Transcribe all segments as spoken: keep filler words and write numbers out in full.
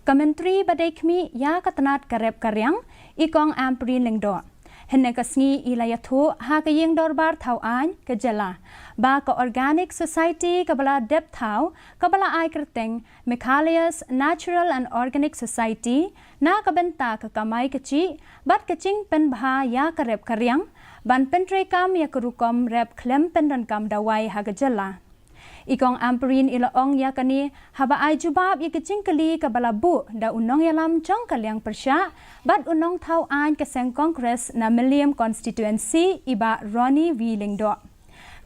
Ka Myntri ba dei khmih ïa ka tnat ka rep ka riang, i Kong Ampareen Lyngdoh, hynne ka sngi i la ïathuh ha ka ïing dorbar thaw aiñ ka jylla ba ka Organic Society kaba la dep thaw kaba la ai kyrteng Meghalaya's Natural and Organic Society na ka bynta ka kamai kajih bad ka jingpynbha ïa ka rep ka riang ban pyntreikam ïa ka rukom rep khlem pyndonkam dawai ha ka jylla. I Kong Ampareen i la ong ïa kane haba ai jubab ïa ka jingkylli kaba la buh da u nongïalam jong ka liang pyrshah bad u nongthaw aiñ ka seng Congress na Mylliem Constituency, i Bah Ronnie V Lyngdoh.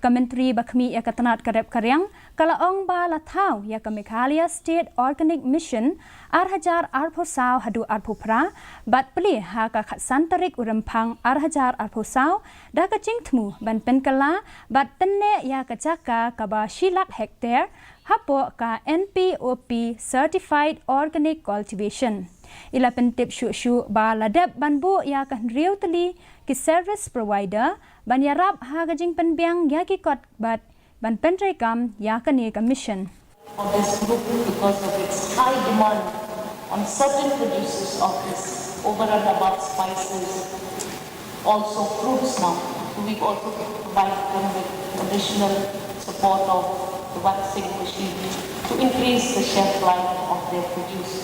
Ka Myntri ba khmih ïa ka tnat ka rep ka riang ka la ong ba la thaw ïa ka Meghalaya State Organic Mission ar hajar arphew saw haduh arphew phra bad plie ha ka khatsan tarik u Rymphang ar hajar arphew saw da ka jingthmu ban pynkylla bad pynneh ïa ka jaka kaba shi lak hektar hapoh ka N P O P Certified Organic Cultivation. I la pyntip shuh shuh ba la dep ban buh ïa ka hynriew tylli ki service provider ban ïarap ha ka jingpynbiang ïa ki kot bad ban pyntreikam ïa kane ka mission. For this group, because of its high demand on certain producers of this over and above spices, also fruits now, so we've also provided them with additional support of the waxing machine to increase the shelf life of their produce.